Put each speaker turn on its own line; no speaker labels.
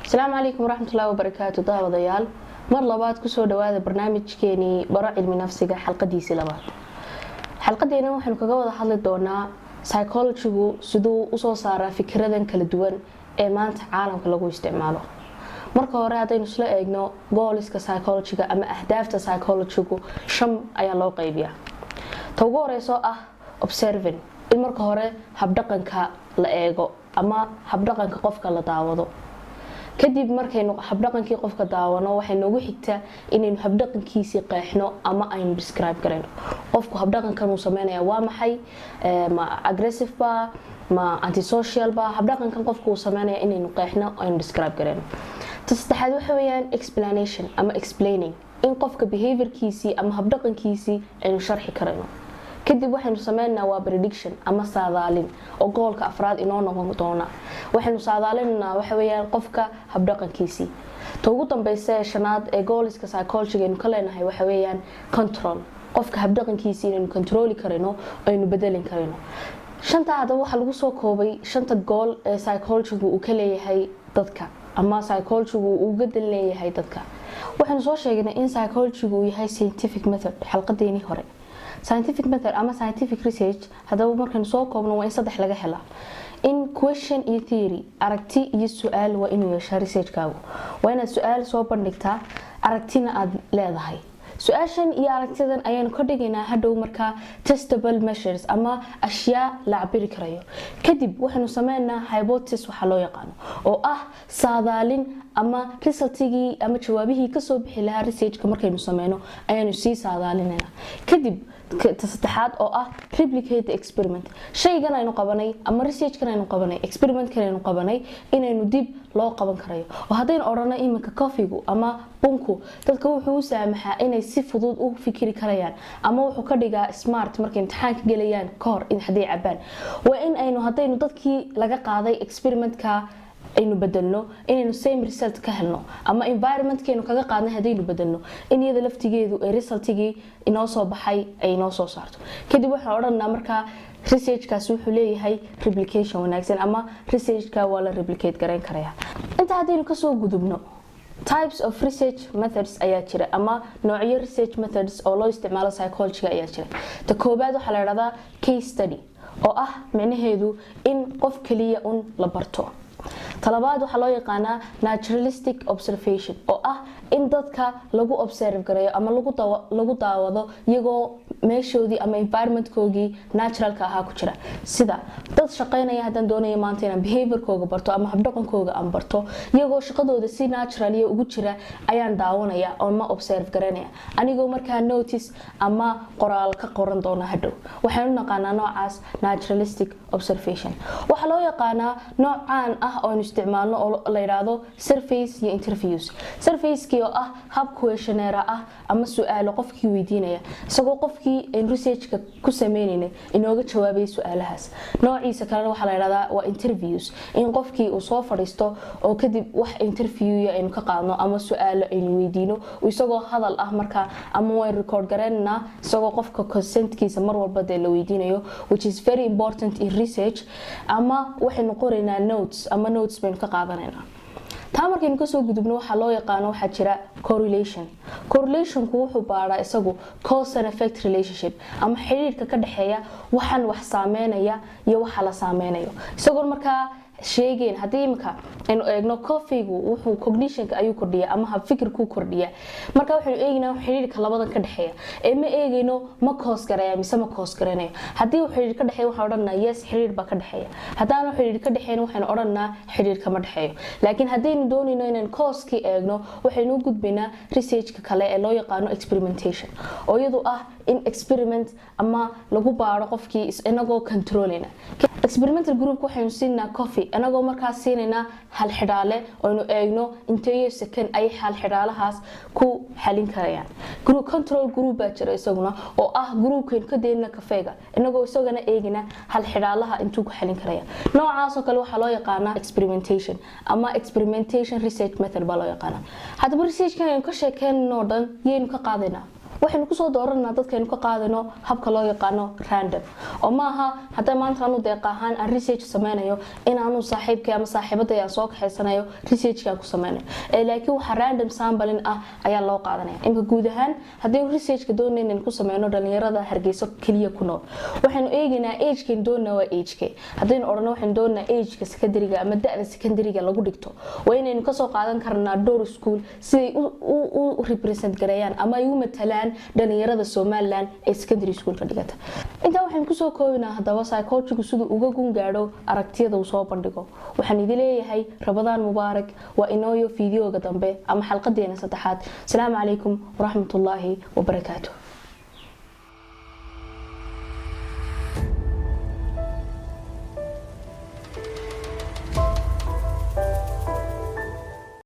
Asalaamu calaykum waraxmatullahi wabarakaatu. Daawadayaal, mar labaad kusoo dhawaada barnaamijkeenii Baro Cilmi Nafsiga, xalqadiisii labaad. Xalqadeena waxaynu kaga wada hadli doonaa psychologygu siduu usoo saaraa fikradan kala duwan ee maanta caalamka lagu isticmaalo. Marka hore, haddaynu isla eegno goalska psychologyga ama ahdaafta psychologygu, shan ayaa loo qaybiyaa. Ta ugu horeyso ah observing, in marka hore habdhaqanka la eego ama habdhaqanka qofka la daawado. Kadib markaynu habdhaqankii qofka daawano, waxay noogu xigtaa inaynu habdhaqankiisii qeexno ama aynu describe garayno qofku habdhaqankan uu sameynaya waa maxay, ma aggressive ba, ma antisocial ba, habdhaqankan qofku uu sameynaya inaynu qeexno, aynu describe garayno. Ta saddexaad waxa weeyaan explanation ama explaining, in qofka behaviorkiisii ama habdhaqankiisii aynu sharxi karayno. Kadib waxaynu sameynaa waa prediction ama saadaalin, oo goalka afraad inoo noqon doona. Waxaynu saadaalinaynaa waxa weeyaan qofka habdhaqankiisii. Ta ugu dambeysa ee shanaad ee goalska psychologyga aynu ka leenahay waxa weeyaan control, qofka habdhaqankiisii inaynu controli karayno, aynu bedelin karayno. Shanta haddaba waxaa lagu soo koobay shanta goal ee psychologygu uu ka leeyahay dadka ama psychologygu uu uga dan leeyahay dadka. Waxaynu soo sheegnay in psychologygu uu yahay scientific method xalqadeenii hore. Scientific method ama scientific research haddaba markaynu soo koobno, waa in saddex laga helaa: in question iyo theory, aragti iyo su-aal waa inuu yeeshaa. Researchkaagu waa inaad su-aal soo bandhigtaa, aragtina aada leedahay. Su-aashan iyo aragtidan ayaanu ka dhigaynaa hadhow markaa testable measures ama ashyaa la cabiri karayo. Kadib waxaynu sameynaa hypothesis waxaa loo yaqaano, oo ah saadaalin ama resultigii ama jawaabihii kasoo bixi lahaa researchka markaynu sameyno ayaanu sii saadaalinayna. Kadib ta saddexaad oo ah replicate the experiment, shaygan aynu qabanay ama researchkan aynu qabanay, experimentkan aynu qabanay, inaynu dib loo qaban karayo. Oo haddaynu odhano iminka coffeegu ama bunku dadka wuxuu u saamaxaa inay si fudud u fikiri karayaan ama wuxuu ka dhigaa smart markay imtixaanka gelayaan ka hor in hadday cabaan, waa in aynu haddaynu dadkii laga qaaday experimentka aynu bedelno, inaynu same result ka helno, ama environmentkeenu kaga qaadnay haddaynu bedelno, in iyada laftigeedu ee resultigii inoo soo baxay ay inoo soo saarto. Kadib waxaan odhanaa markaa researchkaasi wuxuu leeyahay replication wanaagsan ama researchka waa la replicate garayn karaya. Inta haddaynu kasoo gudubno, types of research methods ayaa jira ama noocyo research methods oo loo isticmaalo psychologyga ayaa jira. Ta koobaad waxaa la idhahdaa case study, oo ah micnaheedu in qof kaliya un la barto. Talabaad waxaa loo yaqaanaa naturalistic observation, oo ah in dadka lagu observe gareeyo ama lagu daawado iyagoo meeshoodii ama environmentkoogii naturalka ahaa ku jira, sida dad shaqaynaya. Haddaan doonaya maanta inaan behaviorkooga barto ama habdhaqankooga aan barto, iyagoo shaqadooda si naturaliya ugu jira ayaan daawanaya ama observe garanaya, anigoo markaa notice ama qoraal ka qoran doona hadhow. Waxaynu naqaanaa noocaas naturalistic observation. Waxaa loo yaqaanaa nooc caan ah oo aynu isticmaalno oo la yidhaahdo surveys iyo interviews. Surveyskii oo ah hab questionnaire ah ama su-aalo qofkii weydiinaya, isagoo qofkii aynu researchka ku sameynaynay inooga jawaabaya su-aalahaas. Noociisa kalena waxaa la yidhahdaa waa interviews, in qofkii uu soo fadhiisto oo kadib wax interviewya aynu ka qaadno ama su-aalo aynu weydiino isagoo hadal ah markaa, ama waynu record garaynaynaa isagoo qofka consentkiisa mar walba dee la weydiinayo, which is very important in research, ama waxaynu qoraynaa notes ama notes baynu ka qaadanaynaa. Taa markaynu kasoo gudubno, waxaa loo yaqaano waxaa jira correlation. Correlationku wuxuu baaraa isagu cause and effect relationship ama xiriirka ka dhexeeya waxaan wax saameynaya iyo waxa la saameynayo, isagoon markaa sheegeen. Haddii imika aynu eegno, coffeegu wuxuu cognitionka ayuu kordhiya ama habfikirkuu kordhiya. Marka waxaynu eegaynaa xiriirka labadan ka dhexeeya ee ma eegayno ma cause gareeya mise ma cause gareynayo. Haddii uu xiriir ka dhexeeya, waxaan odhanaa yes, xiriir baa ka dhexeeya. Haddaanu xiriir ka dhexeyn, waxaynu odhanaa xiriir kama dhexeeyo. Laakiin haddaynu doonayno inaan causekii eegno, waxaynu u gudbaynaa researchka kale ee loo yaqaano experimentation, oo iyadu ah in experiment ama lagu baaro qofkii inagoo controlina. Experimental group waxaynu siinaa coffee, inagoo markaas siinaynaa hal xidhaale, oynu eegno inteeyo second ay hal xidhaalahaas ku xalin karayaan. Control group baa jira isaguna, oo ah groupkaynu ka daynana kafeega, inagoo isagana eegina hal xidhaalaha intuu ku xalin karaya. Noocaasoo kale waxaa loo yaqaanaa experimentation ama experimentation research method baa loo yaqaanaa. Haddaba researchkan aynu ka sheekeynno dhan yaynu ka qaadaynaa? Waxaynu kusoo dooranaa dadkaynu ka qaadano habka loo yaqaano random, oo maaha hadda maanta anu Deeqa ahaan aan research sameynayo inaanu saaxiibkay ama saaxiibaday aan soo kaxaysanayo researchka aan ku sameynayo, laakiin waxa random sampling ah ayaa loo qaadanaya. Imika guud ahaan, haddii researchka doonayna inaynu ku sameyno dhalinyarada Hargeysa keliya ku nool, waxaynu eegaynaa agekaynu doonaa waa ageke. Haddaynu odhano waxaynu doonaa ageka secondaryga ama da-da secondaryga lagu dhigto, waa inaynu kasoo qaadan karnaa dhowr school siday u represent gareeyaan ama ay u matalaan dhalinyarada Somaliland ee secondary schoolka dhigata. Intaa waxaynu kusoo koobinaa haddaba psychologygu siduu uga gun gaadho aragtiyada uu soo bandhigo. Waxaan idin leeyahay Ramadaan mubaarak. Waa inooyo fiidiyoga dambe ama xalqadeena saddexaad. Asalaamu calaykum waraxmatullaahi wabarakaatu.